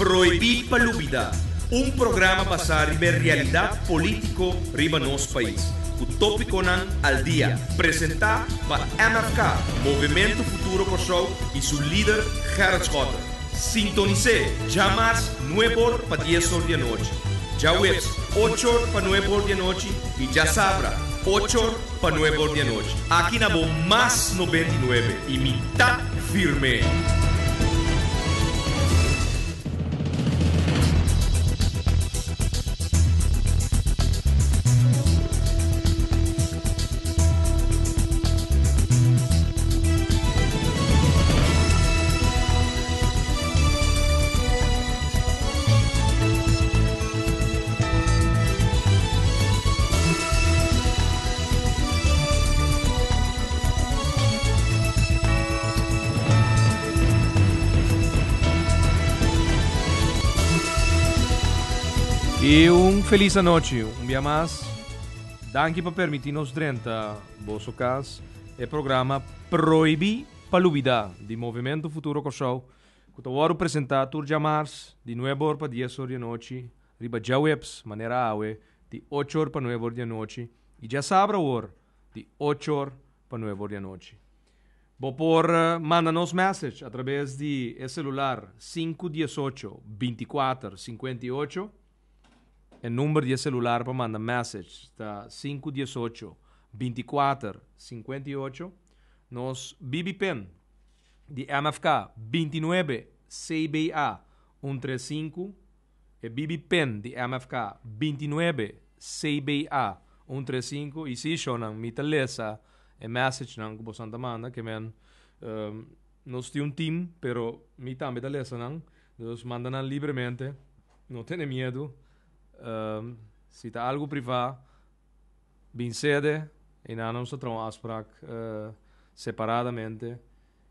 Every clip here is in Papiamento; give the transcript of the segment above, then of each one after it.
Prohibí pa Lubidá, un programa basá riba e realidat polítiko riba nos pais, ku tópikonan al dia, presentá pa MFK, Movementu Futuro Kòrsou, i su lider Gerrit Schotte. Sintonis'é djamars nueb'or pa dies'or di anochi, djaweps och'or pa nueb'or di anochi i djasabra och'or pa nueb'or di anochi. Aki na bo Mas 99 i mi ta firm'é! Y un feliz anochi, un bia mas. Danki pa permiti nos drenta boso cas. E programa Prohibi pa Lubida di Movimento Futuro Kòrsou ku ta wòrdu presentá tur djamars di nuebe or pa dies or di anochi riba djaweps manera awe di ocho or pa nuebe or di anochi i djasabra awor di ocho or pa nuebe or di anochi. Bo por manda nos message atrabes di e celular sinku diesocho bintikuater sinkuenta i ocho. E number di e celular pa manda message ta sinku diesocho bintikuater sinkuenta i ocho. Nos BB pin di MFK 29 CBA 135. E BB pin di MFK 29 CBA 135. I si shownan mi ta lesa e message nan ku bosan ta manda ke men nos tin un team pero mi tambe ta lesa nan. Dus manda nan libremente, no tene miedu. Si ta algu privá bin sede i nan nos ta traha un afspraak separadamente.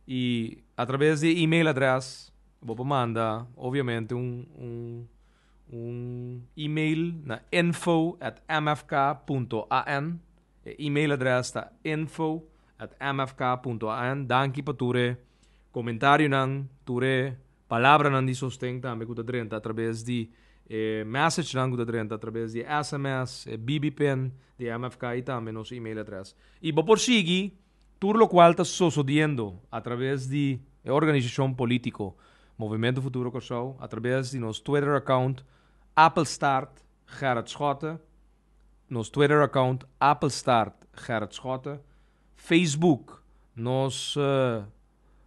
I atrabes di e email adres bo por manda obviamente un un un email na info at mfk punto an. E email adres ta info at mfk punto an. Danki pa tur e komentarionan, tur e palabranan di sosten tambe ku ta drenta atrabes di e messagenan ku ta drenta atrabes di e sms, e BB pin di MFK i tambe nos email adres. I bo por sigui tur lokual ta sosodiendo atrabes di e organisashon polítiko Movementu Futuro Kòrsou atrabes di nos Twitter account Appelstaart Gerrit Schotte, nos Twitter account Appelstaart Gerrit Schotte, Facebook nos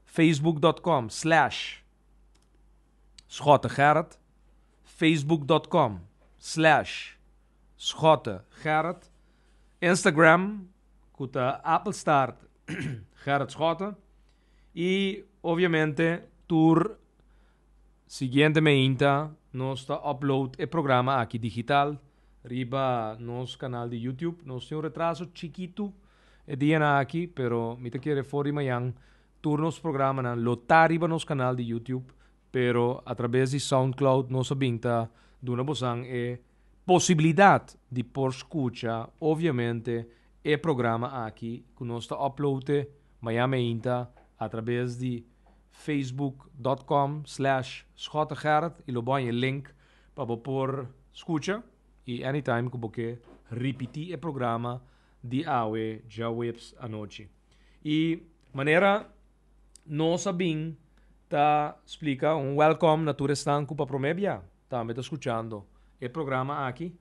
Facebook.com slash Schotte Gerrit, Facebook.com slash Schotte Gerrit, Instagram ku ta Appelstaart Gerrit Schotte i obviamente tur siguiente meinta nos ta upload e programa aki digital riba nos kanal di YouTube. Nos tin un retraso chikitu e dianan aki, pero mi ta kere for di mañan tur nos programanan lo ta riba nos kanal di YouTube, pero a traves di SoundCloud nos a bin ta duna bosan e posibilidat di por skucha obviamente e programa aki ku nos ta upload mañan meinta a traves di facebook dot com slash schottegerrit i lo bo haña e link pa bo por skucha i anytime ku bo ke ripití e programa di awe djaweps anochi. I manera nos a bin ta splika un welcome na tur esnan ku pa promé bia tambe ta skuchando e programa aki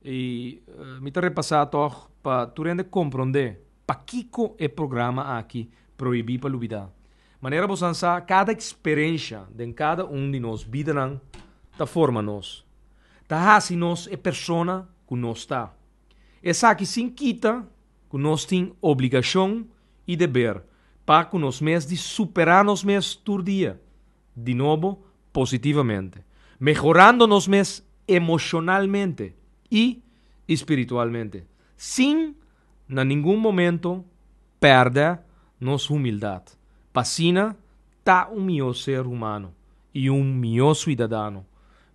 i mi ta repasá tòg pa tur hende komprondé pakiko e programa aki Prohibí pa Lubidá. Manera bosan sa kada eksperensha den kada un di nos bidanan ta forma nos, ta hasi nos e persona ku nos ta. Esaki sin kita ku nos tin obligashon i deber pa ku nos mes di superá nos mes tur dia, di nobo positivamente, mehorando nos mes emoshonalmente i spiritualmente, sin na ningun momento pèrdè nos humildat, pa asina ta un mihó ser humano i un mihó suidadano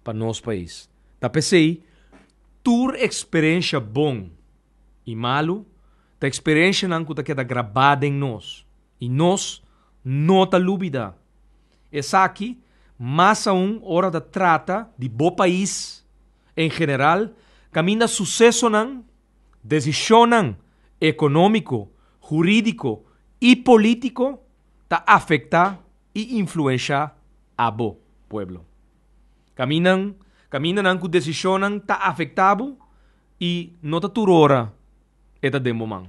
pa nos pais. Ta p'esei tur eksperensha bon i malu ta eksperenshanan ku ta keda grabá den nos i nos no ta lubidá. Esaki Mas aun ora ta trata di bo pais en general, kaminda susesonan, desishonnan ekonómiko, hurídiko i polítiko ta afektá i influenshá abo, pueblo. Kaminnan, kamindanan ku desishonnan ta afektá bo i no ta tur ora e ta den bo man.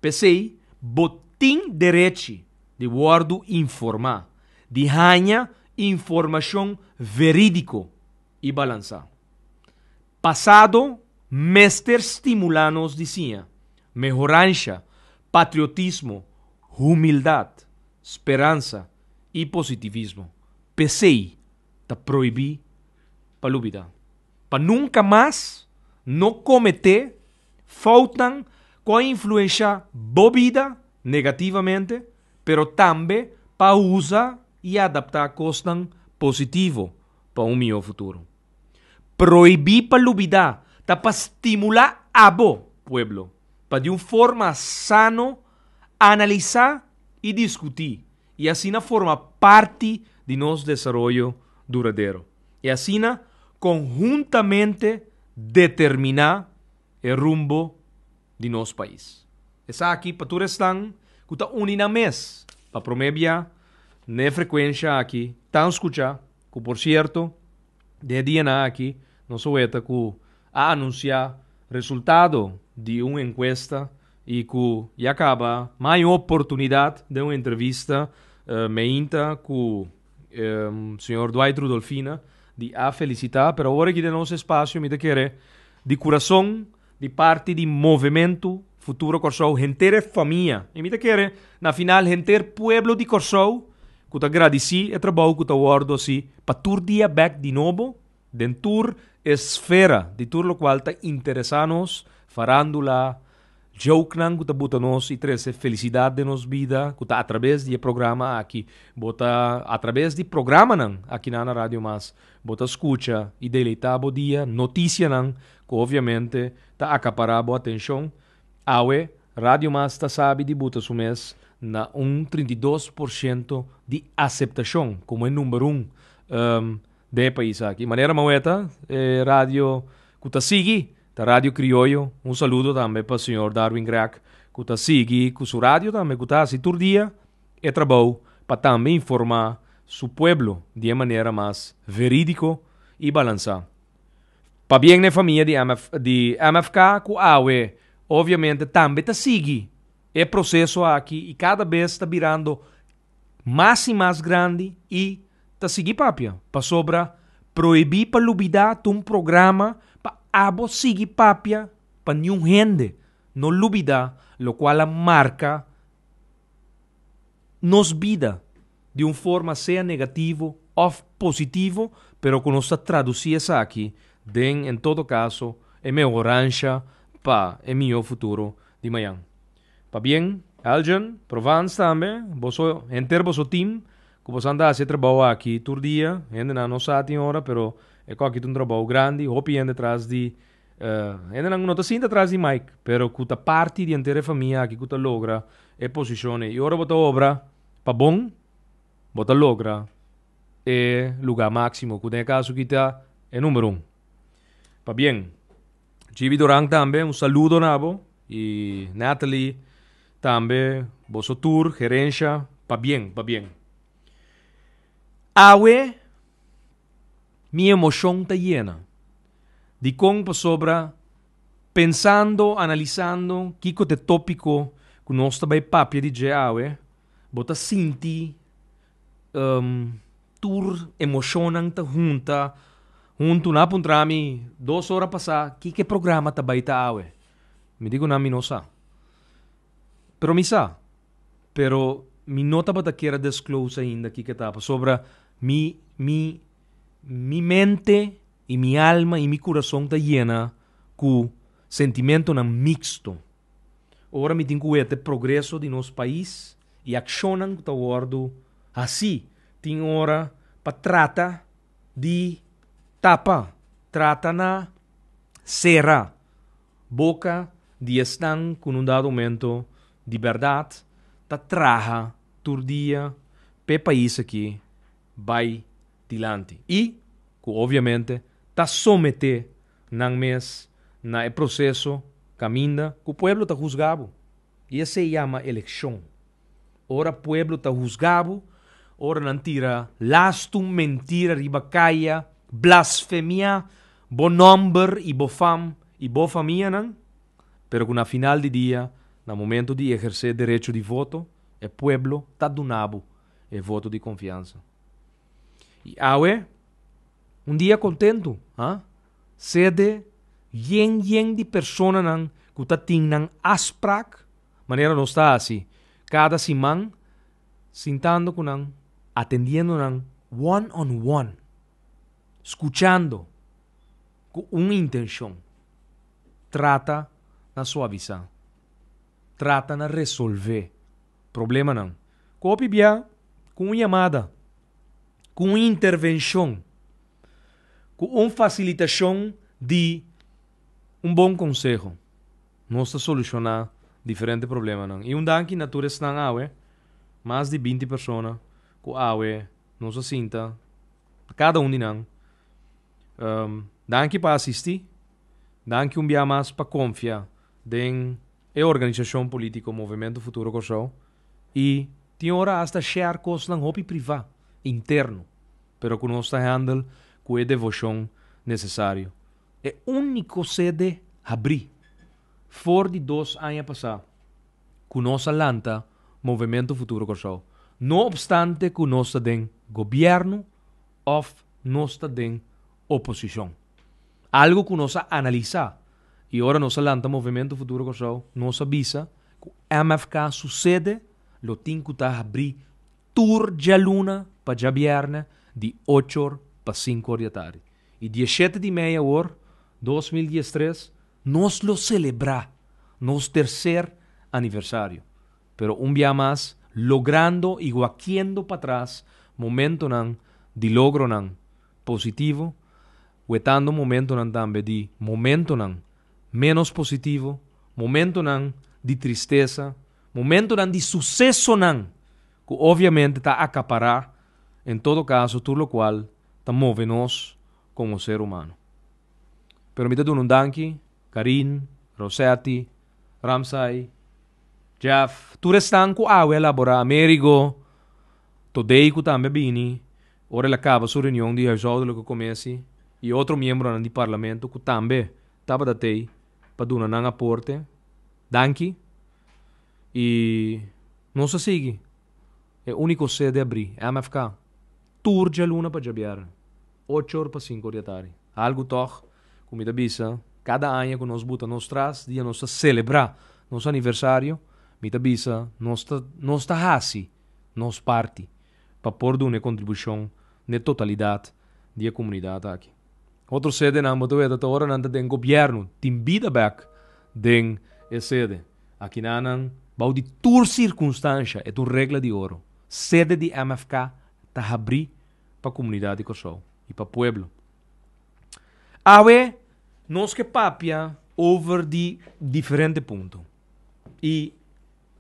P'esei bo tin derechi di wòrdu informá, di haña informashon verídiko i balansá. Pasado mester stimulá nos di siña, mehoransha, patriotismo, humildat, speransa i positivismo. P'esei ta prohibí pa lubidá. Pa nunka mas no kometé foutnan ku a influenshá bo bida negativamente, pero tambe pa usa i adaptá kosnan positivo pa un mihó futuro. Prohibí pa lubidá ta pa stimulá abo, pueblo, pa di un forma sano analisá i diskutí i asina forma parti di nos desaroyo duradero i asina konhuntamente determiná e rumbo di nos pais. Esaki pa tur esnan ku ta uni nan mes pa promé bia n'e frekuensha aki tan skuchá ku por sierto den e dianan aki nos a weta ku a anunsiá resultado di un enkuesta i ku ya kaba mai un oportunidat den un entrevista meinta ku señor Dwight Rudolfina di a felisitá, pero awor aki den nos espasio mi ta kere di kurason di parti di Movementu Futuro Kòrsou henter e famia i mi ta kere na final henter pueblo di Kòrsou ku ta gradisí e trabou ku ta wòrdu hasi pa tur dia bèk di nobo den tur esfera di tur lokual ta interesá nos, farándula, jokenan ku ta buta nos i trese felisidat den nos bida ku ta atrabes di e programa aki. Bo ta atrabes di programanan akinan na Radio Mas bo ta skucha i deleitá bo dia, notisianan ku obviamente ta akapará bo atenshon. Awe Radio Mas ta sabi di buta su mes na un 32% di aseptashon komo e number un den e pais aki. Manera Maweta, e radio ku ta sigui ta Radio Krioyo. Un saludo tambe pa señor Darwin Greg ku ta sigui ku su radio tambe ku ta hasi tur dia e trabou pa tambe informá su pueblo di e manera mas verídiko i balansá. Pabien na e famia di MF di MFK ku awe obviamente tambe ta sigui e proseso aki i kada bes ta birando mas i mas grandi i ta sigui papia pasobra prohibí pa lubidá ta un programa pa abo sigui papia pa niun hende no lubidá lokual a marka nos bida di un forma sea negativo òf positivo pero ku nos ta tradusí esaki den en todo kaso e mehoransha pa e mihó futuro di mañan. Pabien, Elgin, Provence tambe, boso, henter boso team, ku boso anda hasi e trabou aki tur dia, hendenan no sa tin ora, pero e kòki ta un trabou grandi, hopi hende tras di, hendenan ku no ta sinta tras di mic, pero ku ta parti di henter e famia aki ku ta logra e posishon ei. I ora bo ta obra pa bon, bo ta logra e lugá máksimo, ku den e kaso aki ta e number un. Pabien. Gibi Duran tambe, un saludo na bo. I Natalie tambe, boso tur, gerensha, pabien, pabien. Awe mi emoshon ta yena. Dikon? Pasobra pensando, analisando kiko ta e topiko ku nos ta bai papia di dje awe, bo ta sinti Tur emoshonnan ta hunta huntu. Nan a puntra mi dos ora pasá kiko e programa ta bai ta awe. Mi di ku nan mi no sa. Pero mi sa. Pero mi no tabata kier a disclose ainda kiko ta pasobra mi mi mi mente i mi alma i mi kurason ta yena ku sentimentonan mixto. Ora mi tin ku weta e progreso di nos pais i akshonnan ku ta wòrdu hasí, tin ora pa trata di tapa, trata na sera boka di esnan ku na un dado momento di bèrdat ta traha tur dia p'e pais aki bai. dilanti i ku obviamente ta someté nan mes na e proseso kaminda ku pueblo ta husga bo. I esei yama elekshon. Ora pueblo ta husga bo, ora nan tira lastu mentira riba kaya, blasfemia bo nòmber i bo fam i bo famianan, pero ku na final di dia, na momento di ehersé derecho di voto, e pueblo ta duna bo e voto di konfiansa. I awe, un dia kontentu, ha? Sede yen yen di personanan ku ta tin nan afsprak, manera nos ta hasi kada siman, sintando ku nan, atendiendo nan one on one, skuchando ku un intenshon, trata na suavisá, trata na resolvé problemanan. Ku hopi bia ku un yamada, ku un intervenshon, ku un fasilitashon di un bon konseho, nos ta solushoná diferente problemanan. I un danki na tur esnan awe, mas di binti persona ku awe nos a sinta, kada un di nan. Danki pa asistí, danki un bia mas pa konfia den e organisashon polítiko Movementu Futuro Kòrsou i tin ora asta share kosnan hopi privá, interno, pero ku nos ta handle ku e devoshon nesesario. E úniko sede habrí for di dos aña pasá ku nos a lanta Movementu Futuro Kòrsou, no opstante ku nos ta den gobièrnu òf nos ta den oposishon. Algu ku nos a analisá i ora nos a lanta Movementu Futuro Kòrsou nos a bisa ku MFK su sede lo tin ku ta habrí tur djaluna pa djabièrnè di ocho or pa sinku or di atardi. I dieshete di mei awor, 2013, nos lo selebrá nos terser aniversario. Pero un bia mas logrando i wakiendo patras momentonan di logronan positivo, wetando momentonan tambe di momentonan ménos positivo, momentonan di tristesa, momentonan di susesonan ku obviamente ta akapará en todo kaso tur lokual ta move nos komo ser humano. Pero mi ta duna un danki, Karin, Rosetti, Ramsay, Jeff, tur esnan ku awe a laborá, Amerigo, Todey ku tambe a bini ora el a kaba su reunion di huishoudelijke commissie i otro miembronan di parlamento ku tambe tabata tei pa duna nan aporte. Danki i nos a sigui. E úniko sede abrí, MFK, tur djaluna pa djabièrnè, ocho or pa sinku or di atardi. Algu tòg ku mi ta bisa, kada aña ku nos buta nos tras, dia nos ta selebrá nos aniversario, mi ta bisa nos ta nos ta hasi nos parti pa por duna e kontribushon n'e totalidat di e komunidat aki. Otro sedenan bo ta weta ta ora nan ta den gobièrnu, tin bida bèk den e sede. Akinanan, bou di tur sirkunstansha, e ta un regla di oro. Sede di MFK ta habrí pa komunidat di Kòrsou i pa pueblo. Awe nos ke papia over di diferente punto i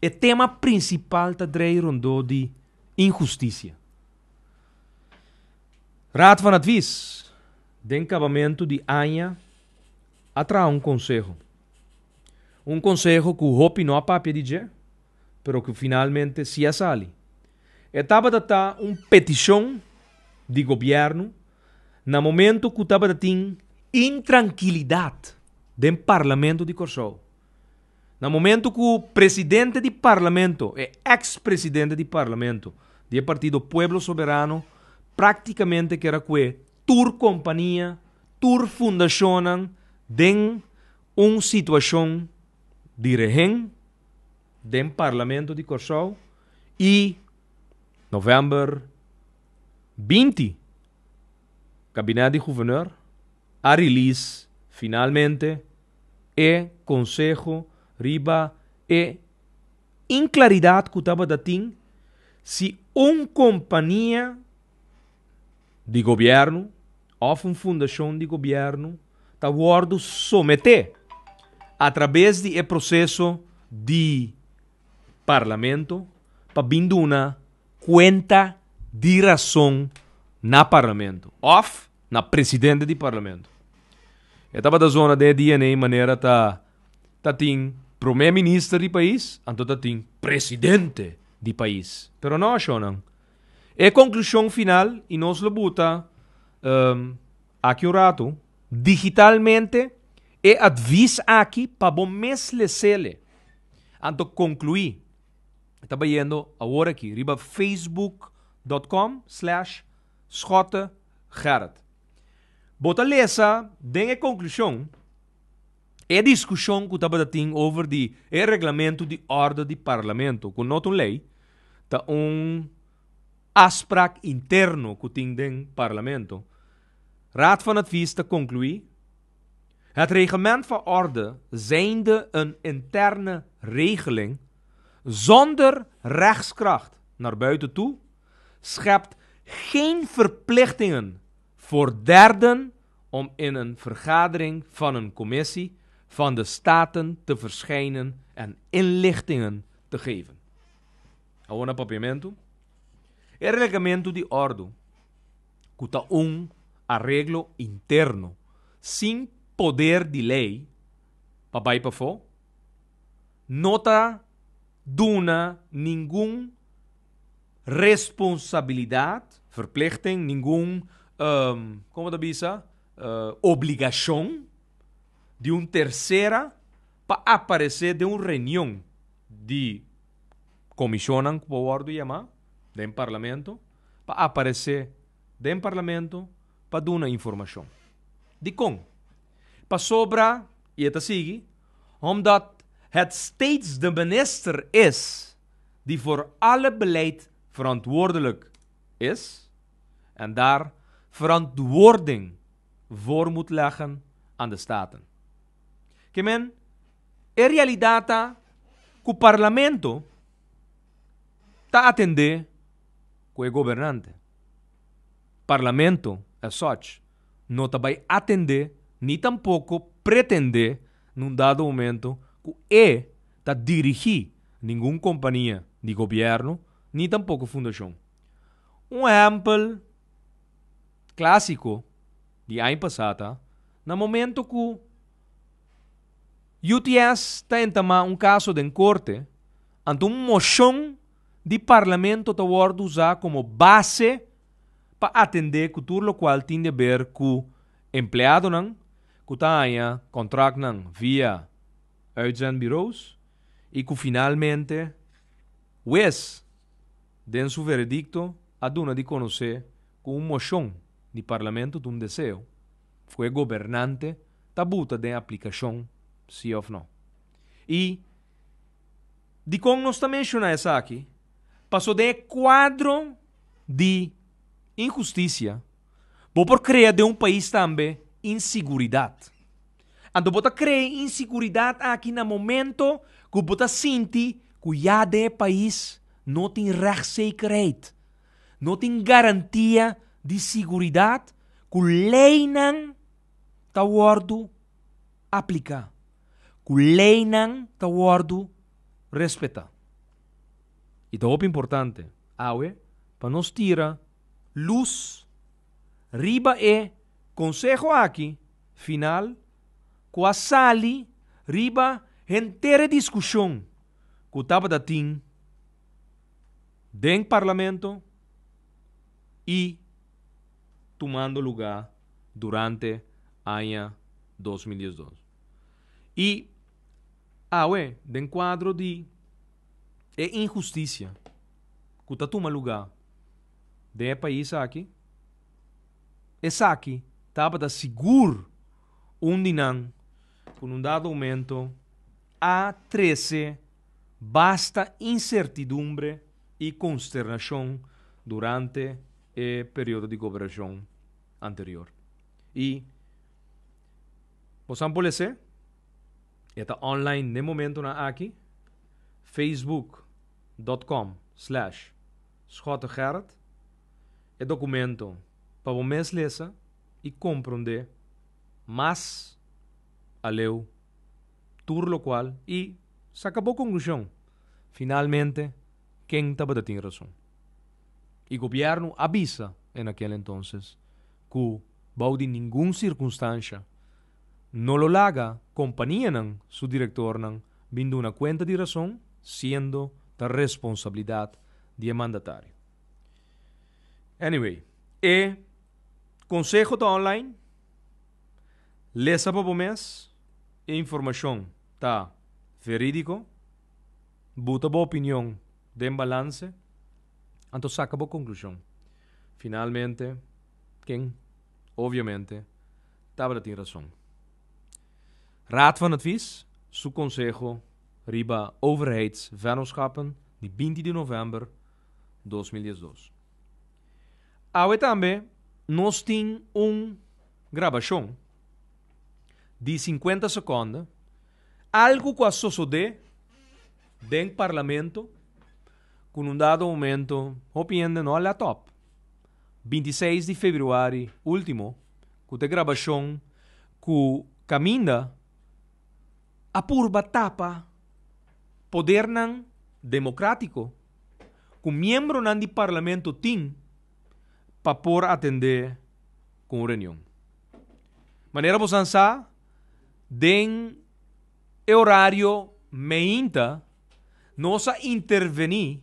e tema prinsipal ta drei rondó di inhustisia. Raad van Advies den kabamentu di aña a traha un konseho. Un konseho ku hopi no a papia di dje, pero ku finalmente si a sali. E tabata ta un petishon di gobièrnu na momento ku tabata tin intrankilidat den Parlamento di Kòrsou. Na momento ku presidente di Parlamento, e eks presidente di Parlamento di e partido Pueblo Soberano práktikamente ker a kue tur kompania, tur fundashonnan den un situashon di rehen den Parlamento di Kòrsou i novèmber 20 Kabinet di Guvernor a release finalmente e konseho riba e inklaridat ku tabata tin si un kompania di gobièrnu òf un fundashon di gobièrnu ta wòrdu someté atrabes di e proseso di parlamento pa bin duna kuenta di rason. na parlamento òf na presidente di parlamento. E tabata zona den e DNA manera ta ta tin prome minister di pais anto ta tin presidente di pais. Pero no shonnan. E konklushon final i nos lo buta aki un ratu digitalmente e advis aki pa bo mes lesele. Anto konkluí. E ta bayendo awor aki riba facebook.com slash Schotte Gerrit. Bo ta lesa den e konklushon e diskushon ku tabata tin over di e reglamento di orde di parlamento, ku no ta un lei, ta un afspraak interno ku tin den parlamento. Raad van Advies ta konkluí, Het reglement van orde zijnde een interne regeling zonder rechtskracht naar buiten toe, schept geen verplichtingen voor derden om in een vergadering van een commissie van de Staten te verschijnen en inlichtingen te geven. Awor na papiamentu, e reglamento di òrdu ku ta un areglo interno sin poder di lei pa bai pafó, no ta duna ningun responsabilidat, verplichting, ningun, komo ta bisa, obligashon di un tersera pa aparesé den un reunion di komishonnan ku por wòrdu yamá den parlamento, pa aparesé den parlamento pa duna informashon. Dikon? Pasobra, i e ta sigui, omdat het steeds de minister is die voor alle beleid verantwoordelijk is en daar verantwoording voor moet leggen aan de Staten. Ke men, e realidat ta ku Parlamento ta atendé ku e gobernante. Parlamento as such no ta bai atendé ni tampoko pretendé nun dado momento ku e ta dirigí ningun kompania di gobièrnu ni tampoko fundashon. Un ehèmpel klásiko di aña pasá ta na momento ku UTS ta entamá un kaso den korte, anto un moshon di parlamento ta wòrdu usá komo base pa atendé ku tur lokual tin di aber ku empleadonan ku ta haña kòntraktnan via uitzendbureaus i ku finalmente wes den su veredikto a duna di konosé ku un moshon di parlamento ta un deseo ku e gobernante ta buta den aplikashon si òf no. I dikon nos ta menshoná esaki? Paso den e kuadro di inhustisia bo por krea den un pais tambe insiguridat. Anto bo ta krea e insiguridat aki na momento ku bo ta sinti ku ya den e pais no tin rechtszekerheid, no tin garantia di siguridat ku leinan ta wòrdu apliká, ku leinan ta wòrdu respetá. I ta hopi importante awe pa nos tira lus riba e konseho aki final ku a sali riba henter e diskushon ku tabata tin den Parlamento i tumando lugá durante aña 2012. I awe den kuadro di e inhustisia ku ta tuma lugá den e pais aki, esaki tabata sigur un di nan ku na un dado momento a trese basta insertidumbre i konsternashon durante e periodo di gobernashon anterior. I bo san por lese, e ta online n'e momentonan aki, facebook dot com slash schottegerrit, e documento pa bo mes lesa y comprende mas aleu tur locual y saca bo conclusion finalmente ken tabata tin razon. Y gobierno a bisa. en aquel entonces ku bou di ningun sirkunstansha no lo laga kompanianan su direktornan bin duna kuenta di rason siendo ta responsabilidat di e mandatario. Anyway, e konseho ta online, lesa pa bo mes, e informashon ta verídiko, buta bo opinion den balanse, anto saka bo konklushon. Finalmente, ken? Obviamente, tabata tin rason. Raad van Advies su konseho riba overheidsvennootschappen di 20 di novèmber 2012. Awe tambe nos tin un grabashon di 50 sekonde, algu ku a sosodé den parlamento ku na un dado momento hopi hende no a let op. 26 di februari último ku ta e grabashon ku kaminda a purba tapa podernan demokratiko ku miembronan di parlamento tin pa por atendé ku un reunion. Manera bosan sa, den e orario meinta nos a intervení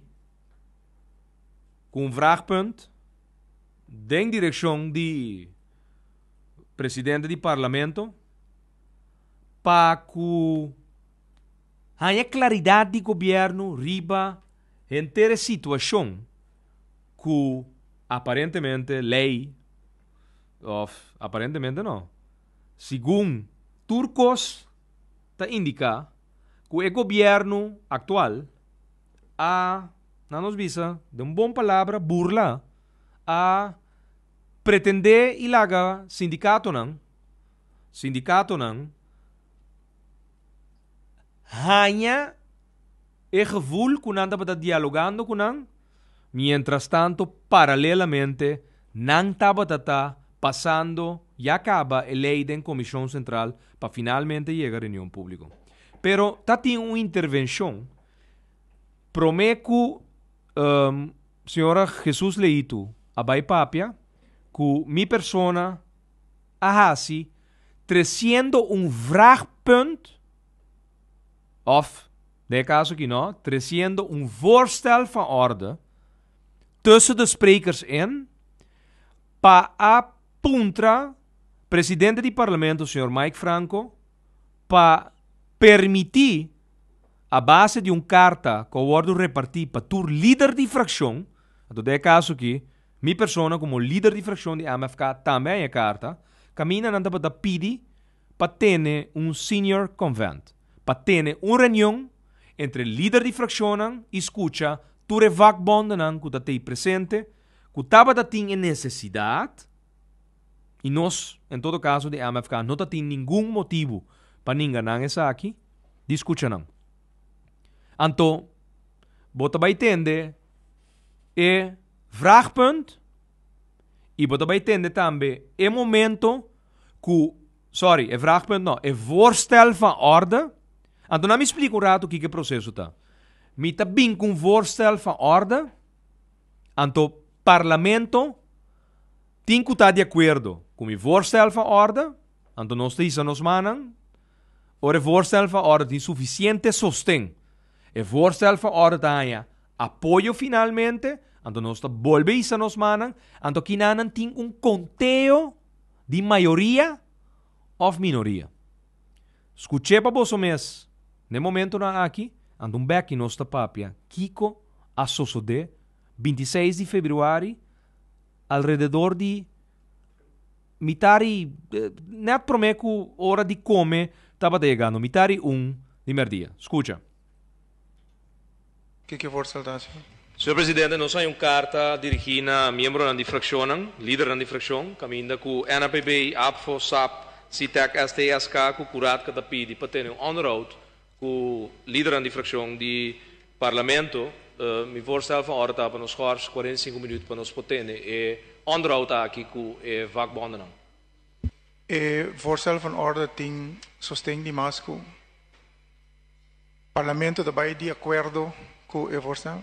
ku un vraagpunt den direkshon di presidente di parlamento pa ku haña klaridat di gobièrnu riba henter e situashon ku aparentemente lei òf aparentemente no, segun tur kos ta indiká ku e gobièrnu aktual a, nan nos bisa den un bon palabra, burla, a pretendé i laga sindikatonan, sindikatonan haña e gevoel ku nan tabata dialogando ku nan, mientras tanto paralelamente nan tabata ta pasando ya kaba e lei den Komishon Sentral pa finalmente yega reunion públiko. Pero ta tin un intervenshon promé ku señora Jesus Leito a bai papia ku mi persona a hasi tresiendo un vraagpunt òf den e kaso aki no, tresiendo un voorstel van orde tussen de sprekers in pa a puntra presidente di parlamento señor Mike Franco pa permití a base di un karta ku a wòrdu repartí pa tur lider di frakshon, anto den e kaso aki mi persona komo lider di frakshon di MFK tambe haña e karta, kaminda nan tabata pidi pa tene un senior convent, pa tene un reunion entre lider di frakshonnan i skucha tur e vakbondennan ku ta tei presente ku tabata tin e nesesidat. I nos, en todo kaso di MFK, no ta tin ningun motibu pa ninga nan esaki, di skucha nan. Anto, bo ta bai tende e vraagpunt i bo ta bai tende tambe e momento ku, sorry, e vraagpunt no, e voorstel van orde. Anto nan mi splika un ratu kiko e proseso ta. Mi ta bin ku un voorstel van orde, anto parlamento Tin ku ta di akuerdo ku mi voorstel van orde, anto nos ta hisa nos mannan. Ora e voorstel van orde tin sufisiente sosten, e voorstel van orde ta haña apoyo finalmente, anto nos ta bolbe hisa nos mannan. Anto kinanan tin un konteo di mayoria òf minoria. Skuch'é pa boso mes n'e momentonan aki, anto un bèki nos ta papia kiko a sosodé 26 di febrüari alrededor di mitar i net promé ku ora di kome tabata yegando, mitar i un di mèrdia. Skucha. Kiko voorstel ta hasi? Señor Presidente, nos haña un karta dirigí na miembronan di frakshonnan, lidernan di frakshon, kaminda ku NAPB, APFO, sap, SITEK, STSK ku Kuratka ta pidi pa tene un onderhoud Ku lidernan di frakshon di Parlamento, mi voorstel van orde ta pa nos schors 45 minuut pa nos por tene e onderhoud aki ku e vakbondennan. E voorstel van orde tin sosten di mas ku Parlamento ta bai di akuerdo ku e voorstel.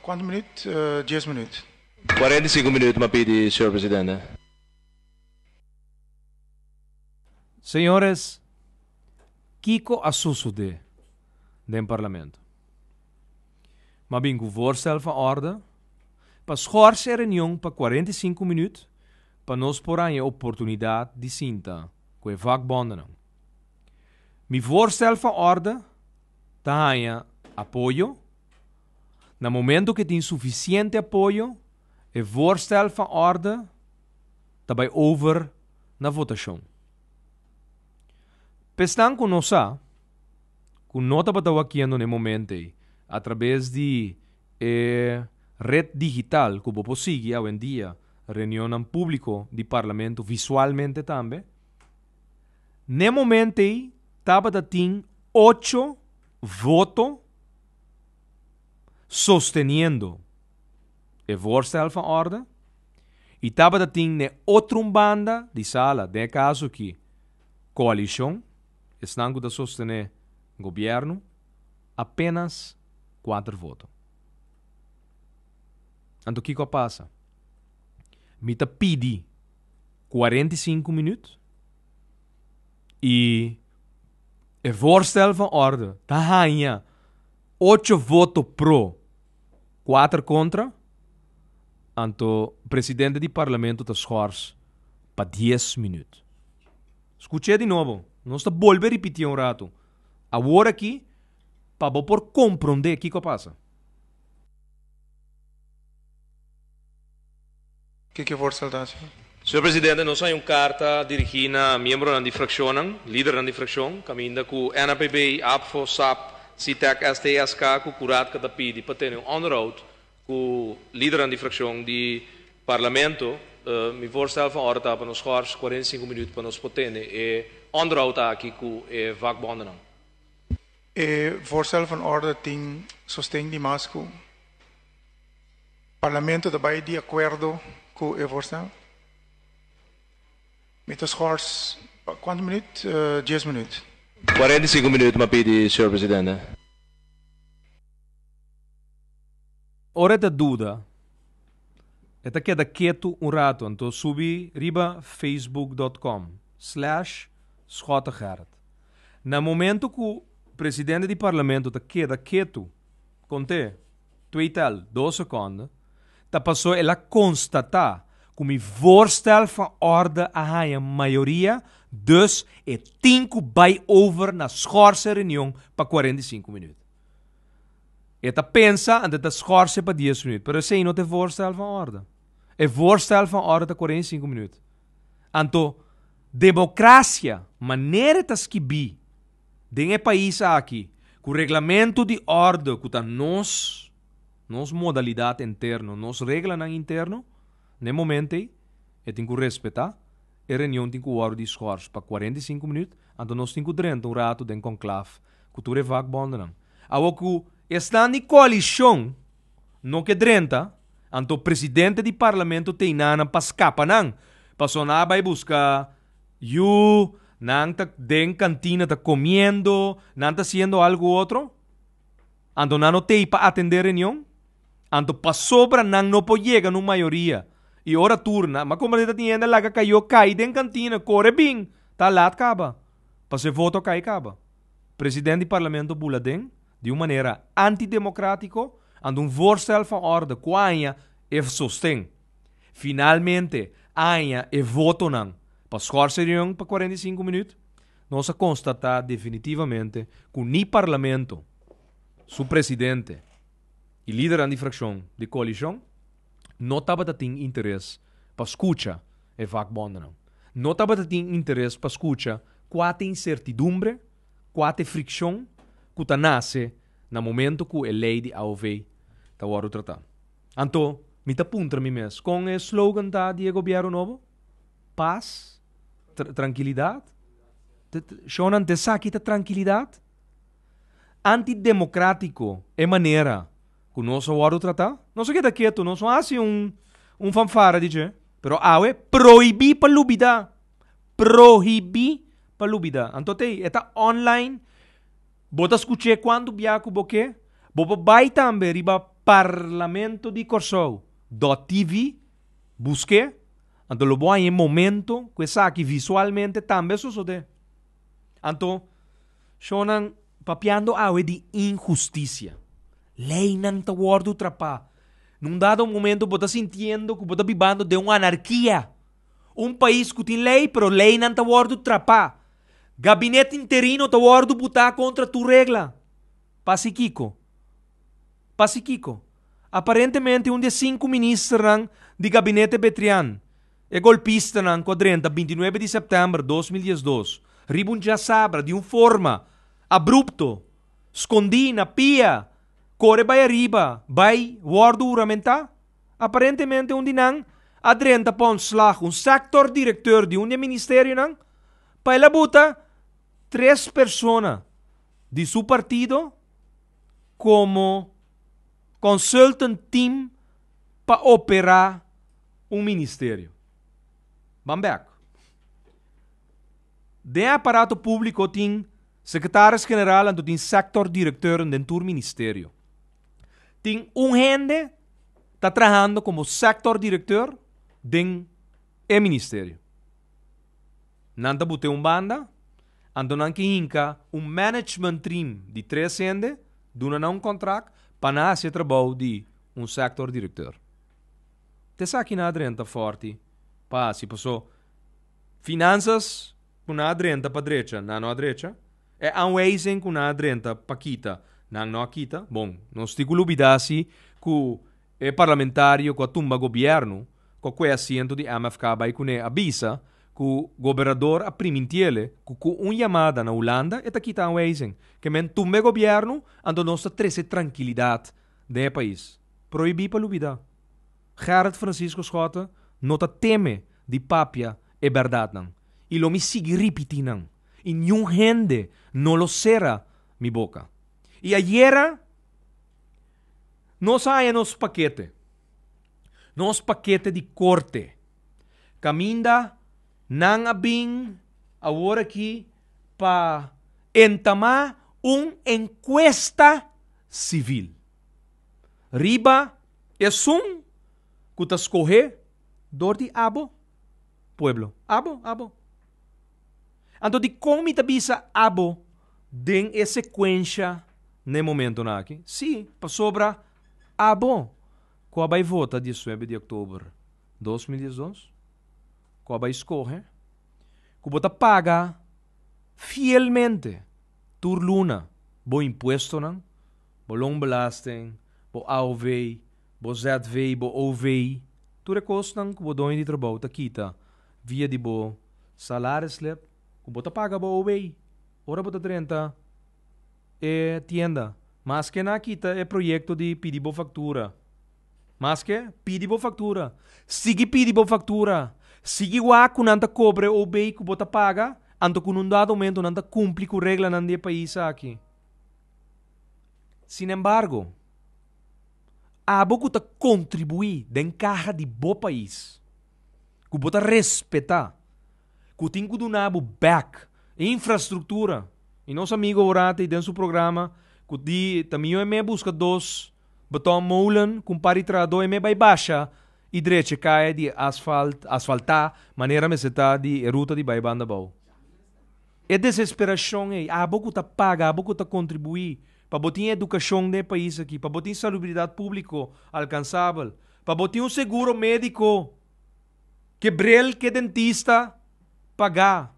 Kuantu minüt? Dies minüt. 45 minüt m'a pidi, señor presidente. Señores, kiko a sosodé den Parlamento? M'a bin ku voorstel van orde pa schors e reunion pa 45 minüt pa nos por haña e oportunidat di sinta ku e vakbondennan. Mi voorstel van orde ta haña apoyo. Na momento ku e tin sufisiente apoyo, e voorstel van orde ta bai over na votashon. P'esnan ku no sa, ku no tabata wakiendo na e momento ei atrabes di e ret digital ku bo por sigui awendia reunionnan públiko di Parlamento visualmente tambe, n'e momento ei tabata tin ocho voto sosteniendo e voorstel van orde y tabata tin n'e otro un banda di sala, den e caso aki coalicion, esnan cu ta sostene gobierno, apenas cuater voto. Anto kico a pasa? Mi ta pidi 45 minuut y e voorstel van orde ta hanja ocho voto pro, kuater kontra, anto presidente di parlamento ta schors pa dies minuut. Skuch'é di nobo, nos ta bolbe ripitié un ratu. Awor aki pa bo por komprondé kiko a pasa. Kiko e voorstel ta, señor? Señor Presidente, nos haña un karta dirigí na miembronan di frakshonnan, lidernan di frakshon, kaminda ku NAPB, APFO, sap, SITEK, STSK ku Kuratka ta pidi pa tene un onderhoud ku lidernan di frakshon di Parlamento. Mi voorstel van orde ta pa nos schors 45 minuut pa nos por tene e onderhoud aki ku e vakbondennan. E voorstel van orde tin sosten di mas ku Parlamento ta bai di akuerdo ku e voorstel. Mi ta schors pa kuantu minuut? Dies minuut. 45 minuut m'a pidi, señor presidente. Ora e ta duda, e ta keda ketu un ratu, anto subi riba facebook dot com slash schottegerrit. Na momento ku presidente di parlamento ta keda ketu, Kont'é, Tweetel, dos sekonde, ta pasó el a konstatá ku mi voorstel van orde a haña mayoria, dus e tin ku bai over na schorse reunion pa 45 minuut. E ta pensa anto e ta schorse pa 10 minuut, pero esei no ta e voorstel van orde. E voorstel van orde ta 45 minuut. Anto, demokrasia, manera e ta skibí, Den e pais aki, ku reglamentu di òrde ku ta nos, nos modalidat interno, nos reglanan interno, na e momento ei e tin ku respetá, e reunion tin ku wòrdu di schors pa 45 minüt, anto nos tin ku drenta un ratu den konklaf ku tur e vakbondennan. Awor ku esnan di koalishon no ke drenta, anto presidente di parlamento tei nan pa skapa nan, pasobra nan a bai buska Yu, nan ta den kantina ta komiendo, nan ta hasiendo algu otro. Anto nan no tei pa atendé reunion. Anto pasobra nan no por yega na un mayoria. I ora tur nan, ma komprendé ta tin hende a laga kayó kai den kantina, kore bin, ta lat kaba. Pasobra e voto a kai kaba. President di parlamento bula den, di un manera antidemokratiko, anto un voorstel van orde ku haña e sosten. Finalmente, aña e votonan pa schorsen e reunion pa 45 minuut, nos a constata definitivamente cu ni Parlamento, su presidente y lidernan di fraccion di coalicion no tabata tin interes pa scucha e vakbondennan. No tabata tin interes pa scucha cua ta incertidumbre, cua ta e friccion cu ta nace na momento cu e ley di AOV ta wordo trata. Anto, mi ta puntra mi mes, kon e slogan ta di e gobièrnu nobo? Pas? Trankilidat? Shownan, ta esaki ta trankilidat? Antidemokratico e manera ku nos a wòrdu tratá? Nos a keda ketu, nos no hasi un un fanfara di dje. Pero awe, prohibí pa lubidá! Prohibí pa lubidá! Anto t'ei, e ta online, bo ta skuch'é kuantu bia ku bo ke, bo por bai tambe riba. Parlamento di Kòrsou dòt TV, busk'é, anto lo bo haña e momento ku esaki visualmente tambe a sosodé. Anto, shownan papiando awe di inhustisia. Leinan ta wòrdu trapá. Na un dado momento bo ta sintiendo ku bo ta bibando den un anarkia. Un pais ku tin lei, pero leinan ta wòrdu trapá. Gabinete interino ta wòrdu butá kontra tur regla. Pasi kiko? Pasi kiko? Aparentemente un di e sinku ministernan di gabinete Betrian, e golpistanan ku a drenta 29 di sèptèmber 2012 riba un djasabra di un forma abrupto, skondí na pia, kore bai ariba, bai wòrdu huramentá. Aparentemente un di nan a drenta pa ontslag un sectordirecteur di un di e ministerionan pa el a buta tres persona di su partido como consultant team pa opera un ministerio. Ban bek. Den e aparato publico tin secretaris general anto tin sectordirecteuren den tur ministerio. Tin un hende ta trahando como sectordirecteur den e ministerio. Nan ta bute un banda, anto nan ke hinka un management team di tres hende, duna nan un contract pa nan haci e trabou di un sectordirecteur. Ta esaki nan a drenta forti pa haci, paso finanzas cu nan a drenta pa drecha, nan no a drecha. E aanwijzing ku nan a drenta pa kita, nan no a kita. Bon, nos tin ku lubida si ku e parlamentario ku a tumba gobièrnu, ku a kue asiento di MFK bai kuné a bisa ku gobernador a primintiele ku ku un yamada na Hulanda e ta kita aanwijzing. Ke men tumba e gobièrnu, anto nos ta trese trankilidat den e pais. Prohibí pa lubida. Gerrit Francisco Schotte no ta teme di papia e bèrdatnan i lo mi sigui ripití nan. I niun hende no lo sera mi boka. I ayera nos a haña nos pakete, nos pakete di korte, kaminda nan a bin awor aki pa entamá un enkuesta sivil riba esun ku ta skohé dor di abo, pueblo. Abo, abo. Anto dikon mi ta bisa abo den e sekuensha na e momentonan aki? Sí, pasobra abo ku a bai vota diesnuebe di oktober 2012, ku a bai skohe, ku bo ta paga fielmente tur luna bo impuestonan, bo loonbelasting, bo AOV, bo ZV, bo OV, tur e kosnan ku bo doño di trabou ta kita via di bo Salarisslip ku bo ta paga bo OW ora bo ta drenta e tienda. Maske nan a kita e proyekto di pidi bo faktura. Maske pidi bo faktura. Sigui pidi bo faktura. Sigui wak ku nan ta kobra e OB ku bo ta paga, anto ku nun dado momento nan ta kumpli ku reglanan di e pais aki. Sinembargo, abo ku ta kontribuí den kaha di bo pais, ku bo ta respetá, ku tin ku duna bo bèk e infrastruktura. I nos amigo Orati den su programa ku di ta mihó e me buska dos beton molen ku un par di trahadó e me bai basha i drecha e kaya di asfalt asfaltá manera mester ta di e ruta di bai banda abou. E desesperashon ei, abo ku ta paga, abo ku ta kontribuí pa bo tin edukashon den e pais aki, pa bo tin salubridat públiko alkansabel, Pa bo tin un seguro médiko ke brel ke dentista pagá.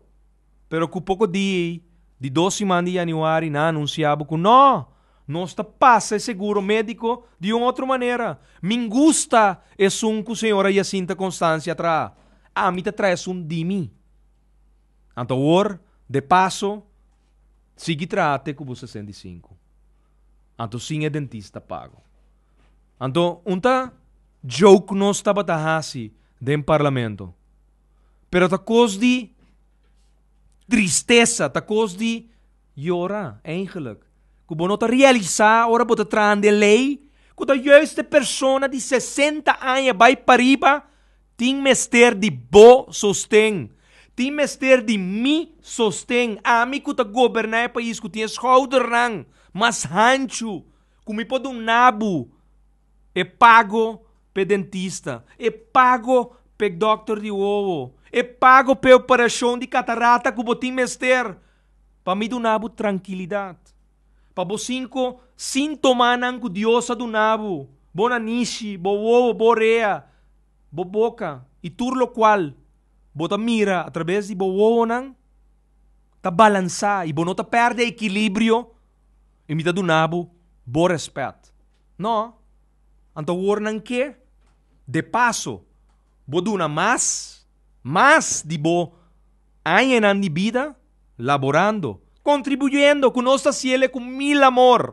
Pero ku poko dia ei, di dos siman di yanüari nan a anunsiá bo ku nò, nos ta pasa e seguro médiko di un otro manera. Min gusta esun ku señora Jacinta Constancia a traha. Ami ta traha esun di mi. Anto awor, de paso, sigui traha te ku bo 65. Anto sin e dentista pago. Anto un ta joke nos tabata hasi den parlamento. Pero ta kos di tristesa, ta kos di yora eigenlijk. Ku bo no ta realisa ora bo ta traha den lei ku ta juist e persona di 60 aña bai pariba tin mester di bo sosten. Tin mester di mi sosten. Ami ku ta goberná e pais ku tin e schoudernan mas hanchu. Ku mi por duna bo. E pago p'e dentista, e pago p'e dòkter di wowo, e pago p'e operashon di katarata ku bo tin mester pa mi duna bo trankilidat. Pa bo sinko síntomanan ku Dios a duna bo, bo nanishi, bo wowo, bo orea, bo boka i tur lokual bo ta mira atrabes di bo wowonan ta balansá i bo no ta pèrdè ekilibrio i mi ta duna bo bo rèspèt. No. Anto awor nan ke, de paso, bo duna mas, mas di bo añanan di bida laborando, kontribuyendo ku nos ta hasiele ku mil amor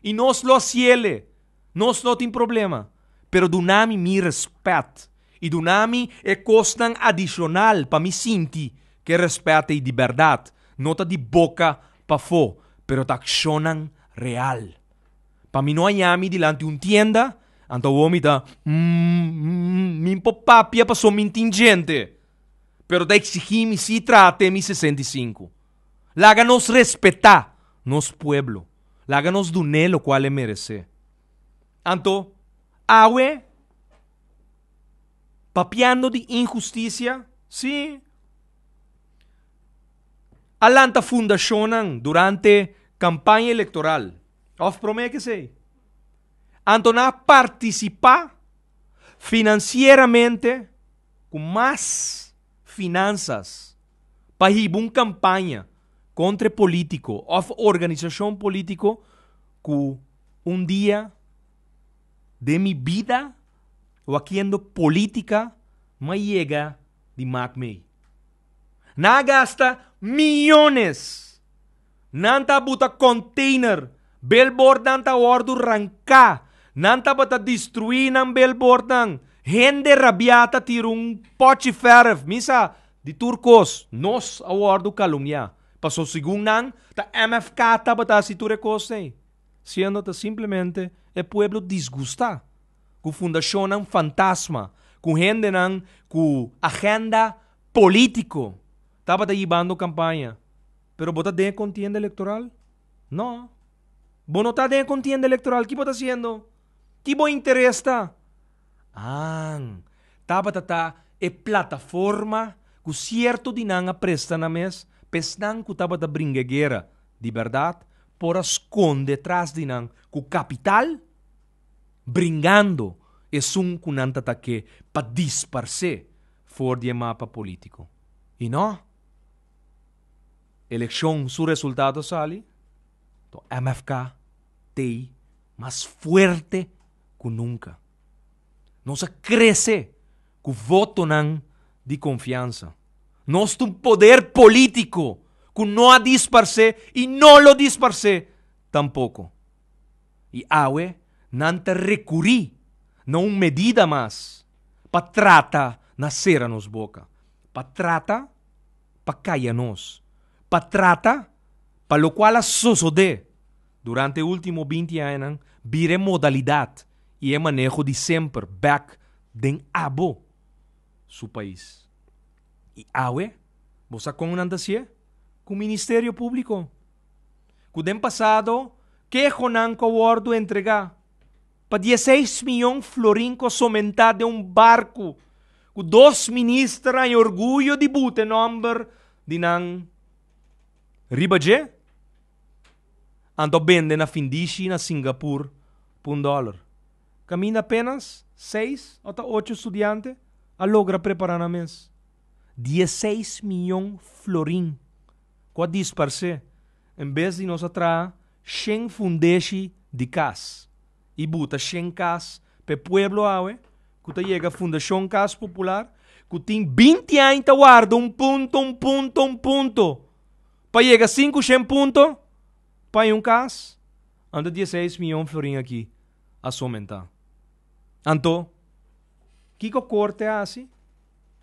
i nos lo hasiele, nos no tin problema, pero duna mi mi rèspèt i duna mi e kosnan adishonal pa mi sinti ku e rèspèt ei di bèrdat, no ta di boka pafó, pero ta akshonnan real. Pa mi no haña mi dilanti un tienda, anto awor mi ta mm, mi por papia pasobra mi tin djente. Pero ta exigí mi sí traha te mi 65. Laga nos respetá nos pueblo. Laga nos dun'é lokual e meresé. Anto, awe, papiando di inhustisia, sí, a lanta fundashonnan durante kampaña elektoral òf promé ke esei. Anto nan a partisipá finansieramente ku mas finansas pa hiba un kampaña kontra e polítiko òf organisashon polítiko ku un dia den mi bida wakiendo polítika m'a yega di mak mei. Nan a gasta miyones. Nan ta buta container. Billboardnan ta wordu ranká. Nan tabata destruí nan billboardnan. Hende rabiá ta tira un pochi verf. Mi sa di tur kos. Nos a wordu kalumniá. Paso segun nan ta MFK tabata hasi tur e kos ei. Siendo ta simplemente e pueblo disgustá ku fundashonnan fantasma, ku hendenan ku agenda polítiko tabata yibando kampaña. Pero bo ta den e kontienda elektoral? No. Bo no ta den e kontienda elektoral. Ki bo ta hasiendo? Ki bo interes ta? An, tabata ta e plataforma ku sierto di nan a presta nan mes pa esnan ku tabata bringa e guera di bèrdat por a skonde tras di nan ku kapital, bringando esun ku nan ta ta ke pa disparsé for di e mapa polítiko. I no. Elekshon su resultado a sali, to MFK t'ei mas fuerte ku nunka. Nos a krese ku votonan di konfiansa. Nos ta un poder polítiko ku no a disparsé i no lo disparsé tampoko. I awe nan ta rekurí na un medida mas pa trata na sera nos boka, pa trata pa kaya nos, pa trata pa lokual a sosodé durante e último binti añanan bira e modalidat i e maneho di semper bèk den abo su pais. I awe bo sa kon nan ta hasié? Ku Ministerio Públiko. Ku den pasado kehonan ku a wòrdu entregá pa dieseis miyon florin ku a somentá den un barku ku dos minister haña orguyo di buta e nòmber di nan riba dje, anto a bende na findishi na Singapur pa un dòler. Kaminda apenas seis òf ta ocho studiante a logra prepará nan mes. Dieseis miyon florin ku a disparsé en bes di nos a traha shen fundeshi di kas i buta shen kas pa e pueblo awe ku ta yega Fundashon Kas Popular ku tin binti aña ta warda un punto, un punto, un punto pa yega sinku shen punto pa haña un kas. Anto dieseis miyon florin aki a somentá. Anto kiko korte a hasi?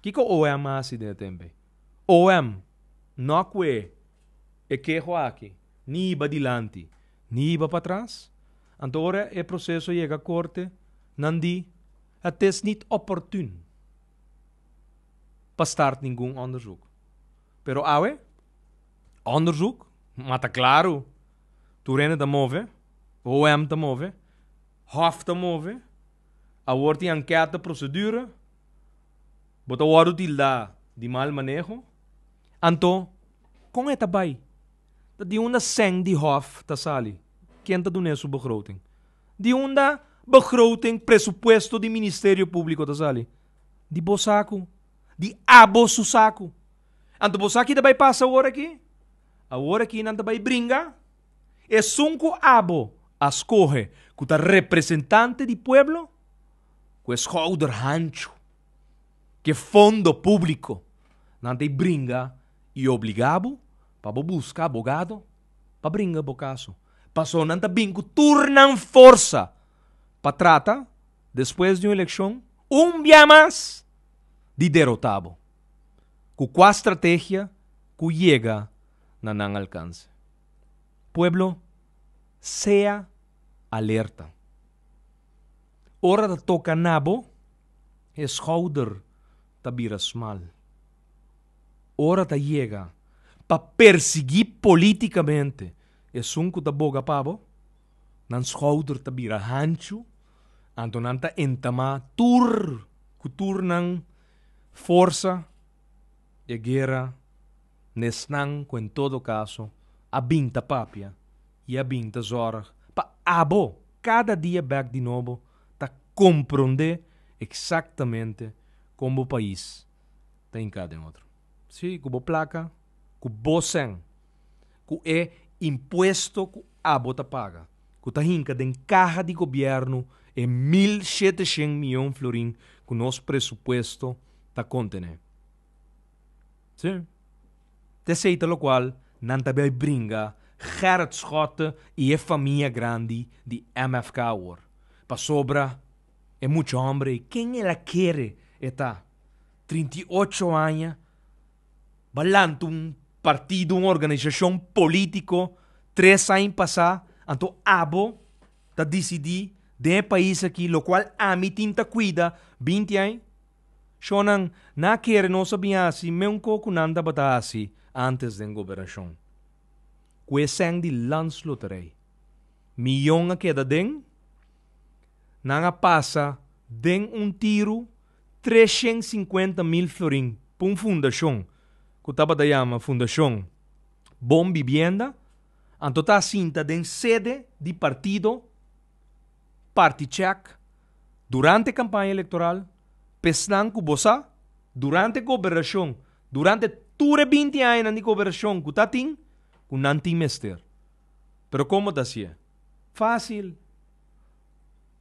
Kiko OM a hasi den e tempu ei? OM no a kue e keho aki ni hiba dilanti ni hiba patras. Anto ora e proseso yega korte nan di het is niet opportun pa start ningun onderzoek. Pero awe onderzoek ma ta klaru tur hende ta move, OM ta move, Hof ta move. Awor tin enquête procedure. Bo ta wòrdu tildá di mal maneho. Anto, kon e ta bai? Ta di unda sèn di hòf ta sali? Ken ta dun'é su begroting? Di unda begroting, presupuesto di Ministerio Públiko ta sali? Di bo saku. Di abo su saku. Anto bo sa ki ta bai pasa awor aki? Awor aki nan ta bai bringa. Esun ku abo a skohe ku ta representante di pueblo, ku e schouder hanchu, ku e fondo públiko, nan ta e bringa i obligá bo pa bo buska abogado pa bringa bo kaso. Pasobra nan ta bin ku tur nan forsa pa trata, despues di un elekshon, un bia mas di derotá bo. Ku kua strategia ku yega na nan alkanse. Pueblo, sea alerta. Ora ta toka na bo, e schouder ta bira smal. Ora ta yega pa persiguí polítikamente esun ku ta boga pa bo, nan schouder ta bira hanchu, anto nan ta entamá tur ku tur nan forsa e guera n'esnan ku en todo kaso a bin ta papia i a bin ta zòrg pa abo kada dia bèk di nobo ta komprondé eksaktamente kon bo pais ta hinká den otro. Sí, ku bo plaka, ku bo sèn, ku e impuesto ku abo ta paga, ku ta hinka den kaha di gobièrnu e 1700 mion florin ku nos presupuesto ta kontené. Sí. T'esei ta lokual nan ta bai bringa Gerrit Schotte i e famia grandi di MFK awor. Pasobra e mucha hòmber ei, ken el a kere e ta? 38 aña, ba lanta un partido, un organisashon polítiko tres aña pasá, anto abo ta disidí den e pais aki lokual ami tin ta kuida 20 aña? Shonnan, na a kere nos a bin hasi meun ko ku nan tabata hasi antes den gobernashon. Ku e sèn di Landsloterij. Miyon a keda den, nan a pasa den un tiru 350 mil florin pa un fundashon ku tabata yama Fundashon Bon Bibienda, anto ta sinta den sede di partido parti chèk durante kampaña elektoral, p'esnan ku bo sa, durante gobernashon, durante tur e 20 añanan di gobernashon ku ta tin, ku nan tin mester. Pero kon bo ta hasié? Fásil.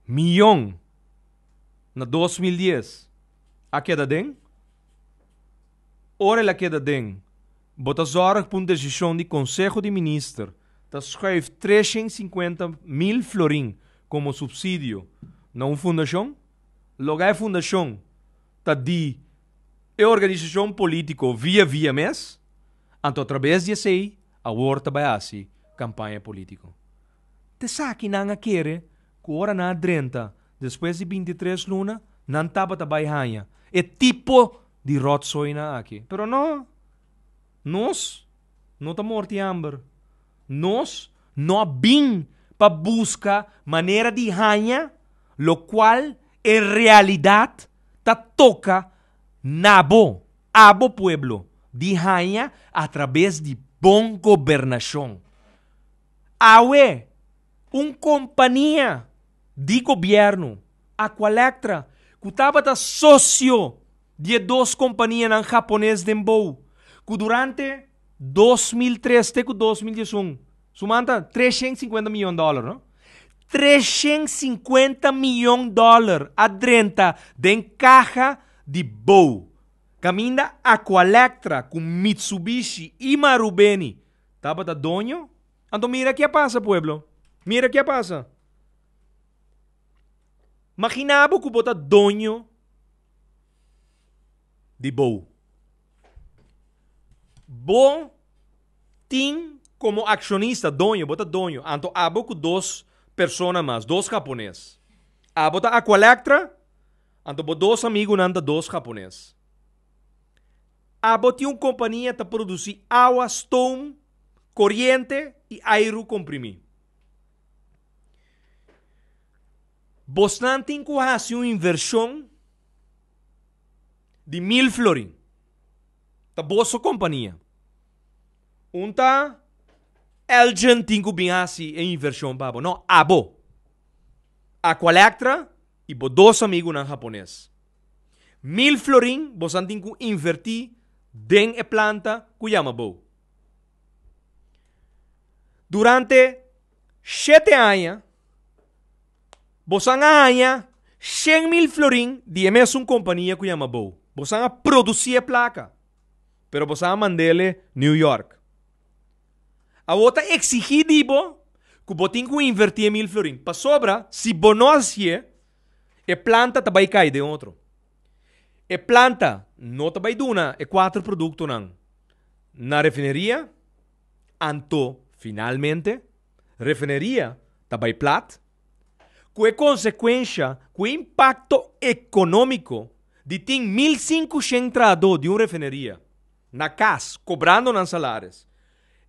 Miyon na 2010 a keda den. Ora el a keda den, bo ta zòrg pa un desishon di Konseho di Minister ta schuif 350 mil florin komo supsidio na un fundashon, loga e fundashon ta di e organisashon polítiko via via mes, anto atrabes di esei awor ta bai hasi kampaña polítiko. T'esaki nan a kere ku ora nan a drenta despues di 23 luna nan tabata bai haña e tipo di ròtsoinan aki. Pero no! Nos no ta morti hamber. Nos no a bin pa buska manera di haña lokual en realidat ta toka na bo, abo pueblo, di haña atrabes di bon gobernashon. Awe, un kompania di gobièrnu, Aqualectra, ku tabata sosio di e dos kompanianan hapones den bou, ku durante 2003 te ku 2011, suman ta 350 miyon dòler, no? 350 miyon dòler a drenta den kaha di bou, kaminda Aqualectra ku Mitsubishi i Marubeni tabata doño. Anto mira ke a pasa, pueblo. Mira ke a pasa. Magina bo ku bo ta doño di bou. Bo tin komo akshonista, doño, bo ta doño, anto abo ku dos persona mas, dos hapones. Abo ta Aqualectra, anto bo dos amigunan ta dos hapones. Abo tin un kompania ta produsí awa, stoom, koriente i airu komprimí. Bosnan tin ku hasi un invershon di mil florin. Ta boso kompania. Un ta Elgin tin ku bin hasi e invershon pa bo. No, abo. Aqualectra i bo dos amigunan hapones. Mil florin bosan tin ku invertí den e planta ku yama bo. Durante shete aña bosan a haña 100.000 florin di e mesun kompania ku yama bo. Bosan a produsí e plaka, pero bosan a mand'ele New York. Awor ta eksigí di bo ku bo tin ku invertí e mil florin, pasobra si bo no hasié, e planta ta bai kai den otro. E planta no ta bai duna e kuater produktonan na refineria, anto finalmente refineria ta bai plat, ku e konsekuensha ku e impakto ekonómiko di tin 1500 trahadó di un refineria na kas kobrando nan salaris,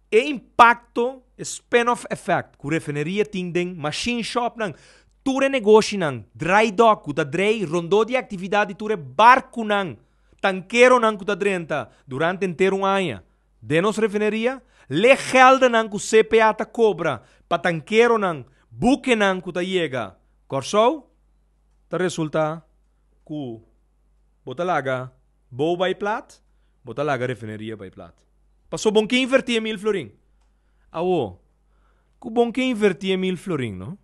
e impakto, e spin-off effect ku refineria tin den machine shopnan, tur e negoshinan, dry dock ku ta drei rondó di e aktividat di tur e barkunan, tankeronan ku ta drenta durante henter un aña den nos refineria, le geldenan ku CPA ta kobra pa tankeronan, bukenan ku ta yega Kòrsou, ta resultá ku bo ta laga bou bai plat, bo ta laga refineria bai plat. Paso bon ke invertí e mil florin. Awo, ku bon ke invertí e mil florin, no?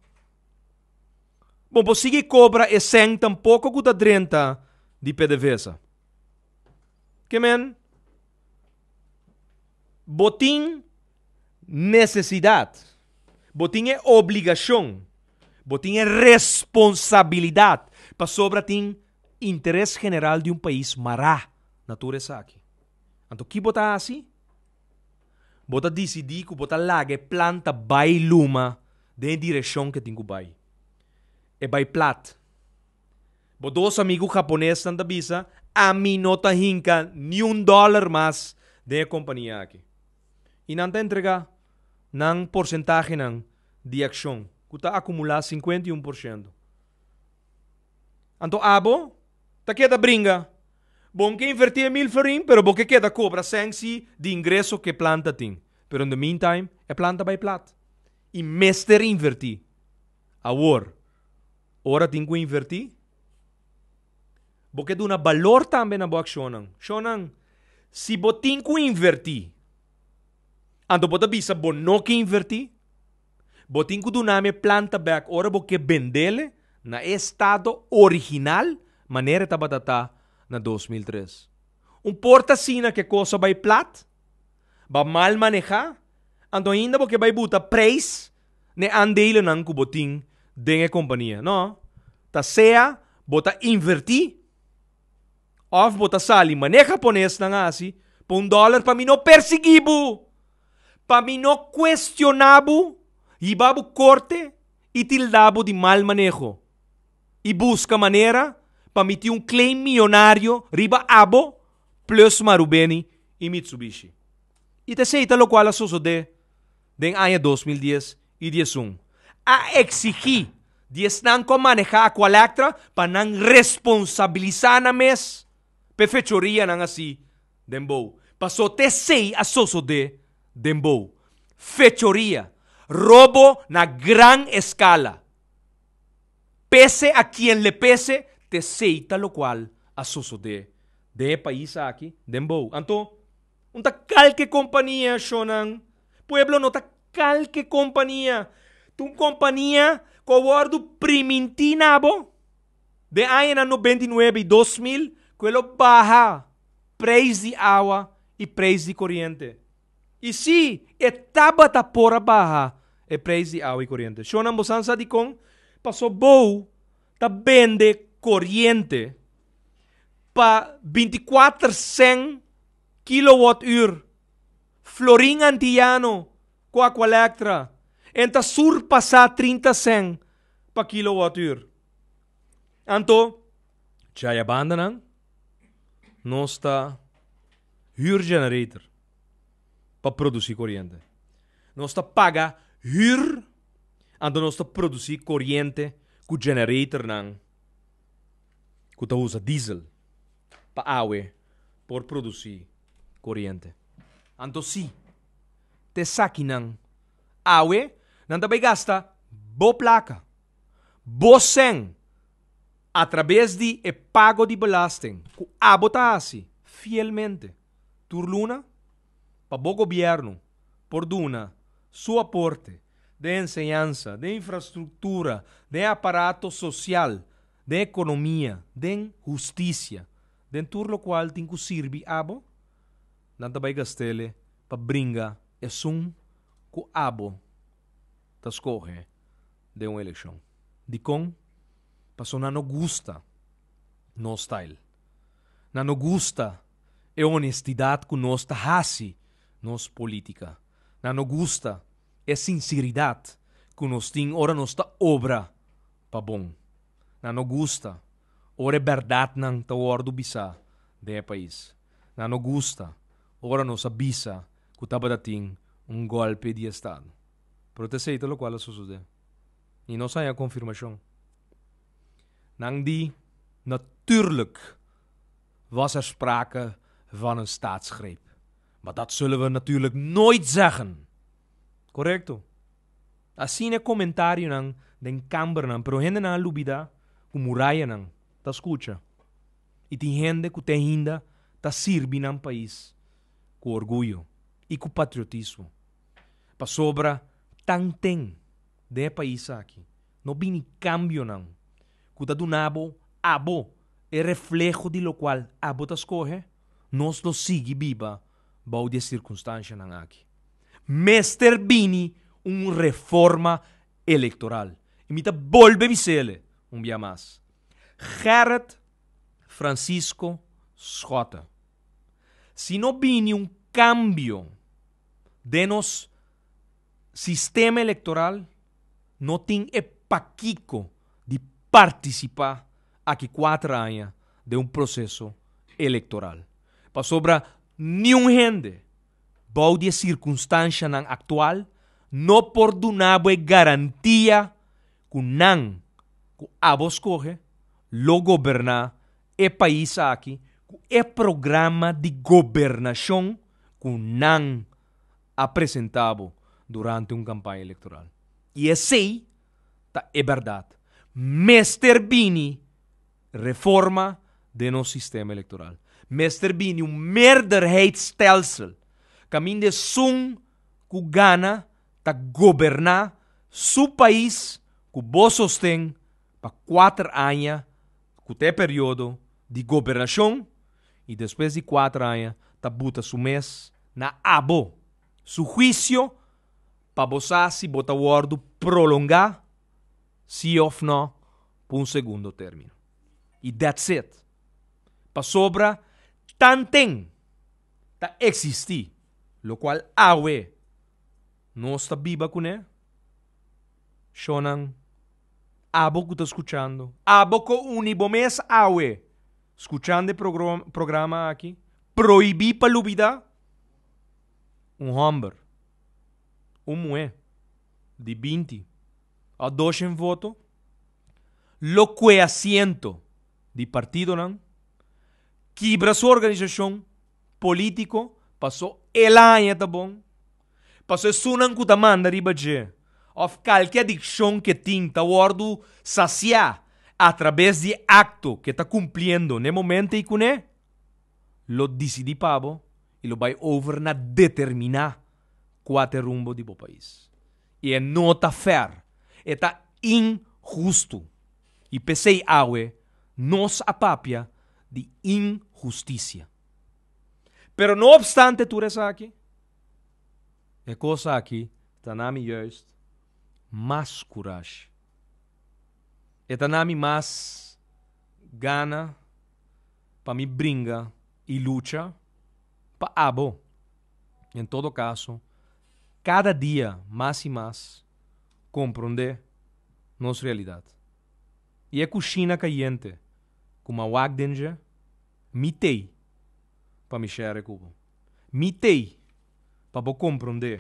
Bon por sigui kobra e sèn tampoko ku ta drenta di PDVSA. Ke men? Bo tin nesesidat, bo tin e obligashon, bo tin e responsabilidat pasobra tin interes general di un pais mará na tur esaki. Anto ki bo ta hasi? Bo ta disidí ku bo ta laga e planta bai luma den e direkshon ku e tin ku bai. E bai plat. Bo dos amigu japonesnan ta bisa, Ami no ta hinka niun dòler mas den e kompania aki. I nan ta entregá nan porsentahenan di akshon, ku ta akumulá 51%. Anto abo ta keda bringa. Bo ke invertí e mil florin, pero bo ke keda kobra sèn si di ingreso ku e planta tin. Pero in the meantime, e planta bai plat. I mester invertí. Awor. Ora tin ku invertí, bo ke duna balor tambe na bo akshonnan. Shonnan, si bo tin ku invertí, anto bo ta bisa bo no ke invertí, bo tin ku duna mi e planta bèk ora bo ke bendele na e estado original manera e tabata ta na 2003. Un por ta asina ku e kos a bai plat, ba mal manehá, anto ainda bo ke bai buta preis n'e aandelennan ku bo tin den e kompania. No. Ta sea bo ta invertí òf bo ta sali manera japonesnan a hasi pa un dòler pa mi no persiguí bo, pa mi no kuestioná bo, hiba bo korte i tilda bo di mal maneho i buska manera pa mi tin un claim miyonario riba abo plus Marubeni i Mitsubishi. I ta esei ta lokual a sosodé den aña 2010 i 11, a eksigí di esnan ku a manehá Aqualectra pa nan responsabilisá nan mes p'e fechorianan así den bou. Pasó t'esei a sosodé den bou. Fechoria, robo na gran eskala. Pese a kien le pese, t'esei ta lokual a sosodé den e pais aki den bou. Anto, Un ta kalke kompania, shonnan. Pueblo no ta kalke kompania. Ta un kompania ku a wòrdu primintí na bo den añanan 99 i 2000 ku e lo baha preis di awa i preis di koriente. I sí, e tabata por a baha e preis di awa i koriente. Shonnan, bo san sa dikon? Pasobra bo ta bende koriente pa 24 sèn kilowatùr, florin antiyano ku Aqualectra en ta surpasá 30 sèn pa kilowatùr. Anto, djaya bandanan nos ta hür generator pa produsí koriente. Nos ta paga hür, anto nos ta produsí koriente. ku generatornan ku ta usa diesel pa awe por produsí koriente. Anto sí, ta esakinan awe nan ta bai gasta bo plaka, bo sèn atrabes di e pago di belasting ku abo ta hasi fielmente tur luna pa bo gobièrnu por duna su aporte den enseñansa, den infrastruktura, den aparato sosial, den ekonomia, den hustisia, den tur lokual tin ku sirbi abo, nan ta bai gast'ele pa bringa esun ku abo ta skohe den un elekshon. Dikon? Pasobra nan no gusta nos style. Nan no gusta e honestidat ku nos ta hasi nos politika. Nan no gusta e sinseridat ku nos tin ora nos ta obra pa bon. Nan no gusta ora e bèrdatnan ta wòrdu bisá den e pais. Nan no gusta ora nos a bisa ku tabata tin un gòlpe di estado. Pero ta esei ta lokual a sosodé. I nos haña konfirmashon. Nan di, Natuurlijk was er sprake van een staatsgreep. Maar dat zullen we natuurlijk nooit zeggen. Korekto. Asina e komentarionan den kambernan, pero hendenan a lubida ku murayanan ta skucha. I tin hende ku te ainda ta sirbi nan pais ku orguyo i ku patriotismo. Pasobra tanten den e pais aki no bini kambionan ku ta duna bo abo e refleho di lokual abo ta skohe, nos lo sigui biba bou di e sirkunstanshanan aki. Mester bini un reforma elektoral. I mi ta bolbe bis'ele un bia mas. Gerrit Francisco Schotte, Si no bini un kambio den nos sistema elektoral, no tin e pakiko di partisipá aki kuater aña den un proseso elektoral. Pasobra niun hende bou di e sirkunstanshanan aktual no por duna bo e garantia ku nan ku abo skohe lo goberná e pais aki ku e programa di gobernashon ku nan a presentá bo durante un kampaña elektoral. I esei ta e bèrdat. Mester bini reforma den nos sistema elektoral. Mester bini un meerderheidsstelsel kaminda esun ku gana ta goberná su pais ku bo sosten pa kuater aña ku ta e periodo di gobernashon i despues di kuater aña ta buta su mes na abo su huisio pa bo sa si bo ta wòrdu prolongá si òf nò pa un segundo término. I that's it. Pasobra tanten ta eksistí lokual awe nos ta biba kuné, shonnan, abo ku ta skuchando, abo ku uni bo mes awe skuchando e programa aki, prohibí pa lubidá un hòmber, un muhé di binti òf doshen voto lo kue asiento di partidonan, kibra su organisashon polítiko paso el a haña ta bon, paso esunnan ku ta manda riba dje òf kalke adikshon ke tin ta wòrdu sasiá atrabes di e akto ke ta kumpliendo n'e momento ei kuné, lo disidí pa bo i lo bai over na determiná kua ta e rumbo di bo pais. I e no ta fair, e ta inhustu. I p'esei awe nos a papia di inhustisia. Pero no opstante tur esaki, e kos aki ta na mi juist mas kurashi. E ta na mi mas gana pa mi bringa i lucha pa abo. En todo kaso, kada dia mas i mas komprondé nos realidat. I e kushina kayente ku m'a wak den dje, mi t'ei pa mi share ku bo. Mi t'ei pa bo komprondé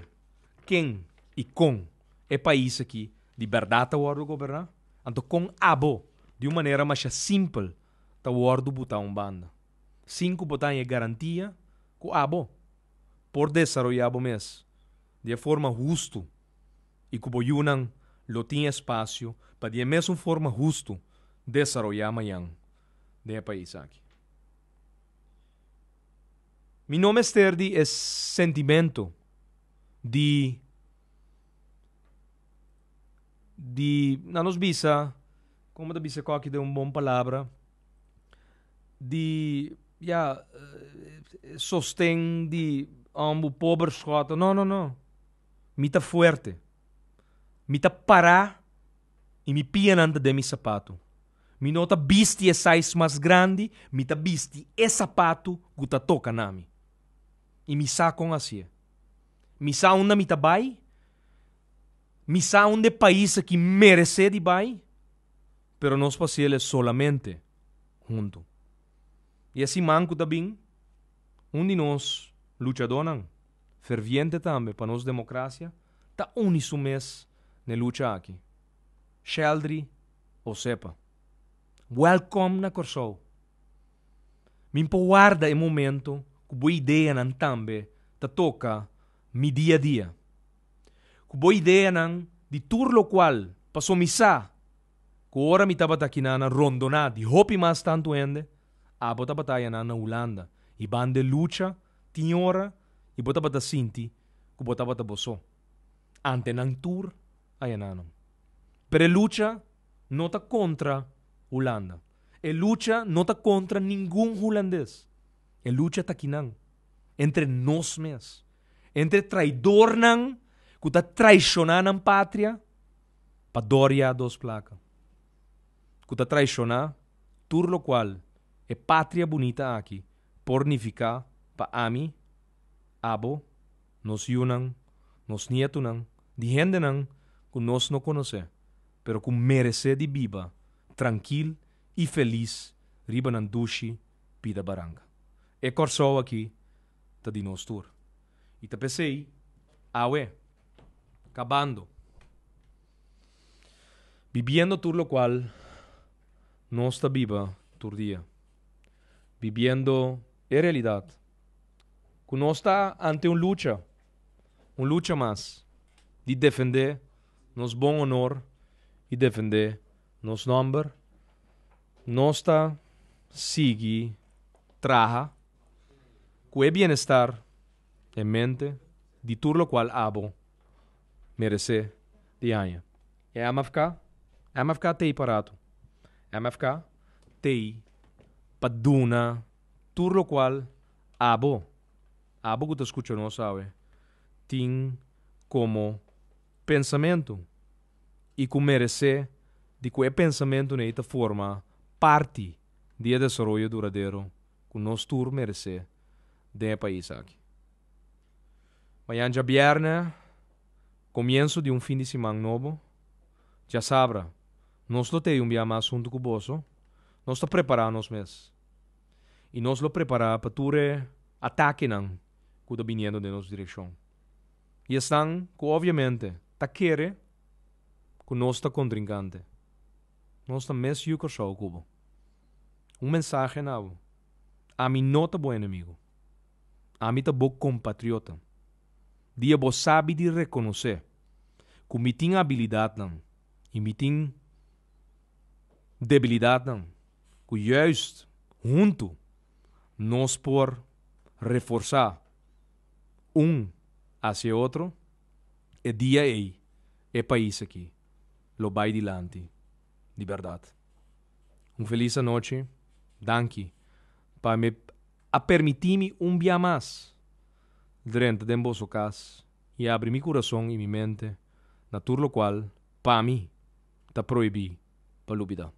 ken i kon e pais aki di bèrdat ta wòrdu goberná. Anto kon abo, di un manera masha simpel, ta wòrdu butá un banda, sin ku bo ta haña e garantia ku abo por desaroyá bo mes di e forma hustu i ku bo yunan lo tin espasio pa di e mesun forma hustu desaroyá mañan den e pais aki. Mi no mester di e sentimento di di nan nos bisa como ta bisa koki den un bon palabra di ya sosten di homber pober schotten no no no mi ta fuerte mi ta para y mi pianan ta den mi sapato mi no ta bisti e size mas grandi mi ta bisti e sapato cu ta toca na mi y mi sa con hacié mi sa unda mi ta bay. Mi sa unda e pais aki meresé di bai, pero nos por hasiel e solamente huntu. I e siman ku ta bin, un di nos luchadónan, ferviente tambe pa nos demokrasia, ta uni su mes n'e lucha aki. Sheldry Osepa. Wèlkòm na Kòrsou! Mi por warda e momento ku bo ideanan tambe ta toka mi dia a dia. Ku bo ideanan di tur lokual paso mi sa ku ora mi tabata akinan rondoná di hopi mas tantu hende, abo tabata ayanan na Hulanda i banda e lucha tin ora i bo tabata sinti ku bo tabata bo so. Ante nan tur ayananan. Pero e lucha no ta kontra Hulanda. E lucha no ta kontra ningun hulandes. E lucha ta akinan, entre nos mes. Entre traidornan ku ta traishoná nan patria pa doria dos plaka. Ku ta traishoná tur lokual e patria bunita aki por nifiká pa ami, abo, nos yunan, nos nietunan, di hendenan ku nos no konosé, pero ku meresé di biba trankil i felis riba nan dushi pida baranka. E Kòrsou aki ta di nos tur. I ta p'esei, awe, kabando, bibiendo tur lokual nos ta biba tur dia, bibiendo e realidat ku nos ta ante un lucha, un lucha mas di defendé nos bon honor i defendé nos nòmber, nos ta sigui traha Ku e bienestar en mente di tur lokual abo meresé di haña. E MFK? MFK t'ei pa ratu. MFK t'ei pa duna tur lokual abo, abo ku ta skucha nos awe, tin komo pensamentu i ku meresé di ku e pensamentunan ei ta forma parti di e desaroyo duradero ku nos tur meresé den e pais aki. Mañan djabièrnè, komienso di un fin di siman nobo. Djasabra, nos lo tei un bia mas huntu ku boso. Nos ta prepará nos mes i nos lo prepará pa tur e atakenan ku ta biniendo den nos direkshon. I esnan ku obviamente ta kere ku nos ta kontrinkante, nos ta mes yu Kòrsou ku bo. Un mensahe na bo, Ami no ta bo enemigo. Ami ta bo kompatriota. Dia bo sabi di rekonosé ku mi tin abilidatnan i mi tin debilidatnan ku juist huntu nos por reforsá un hacia e otro, e dia ei e pais aki lo bai dilanti di bèrdat. Un felis anochi. Danki pa mi a permití mi un bia mas drenta den boso kas i abri mi kurason i mi mente na tur lokual pa mi ta prohibí pa lubidá.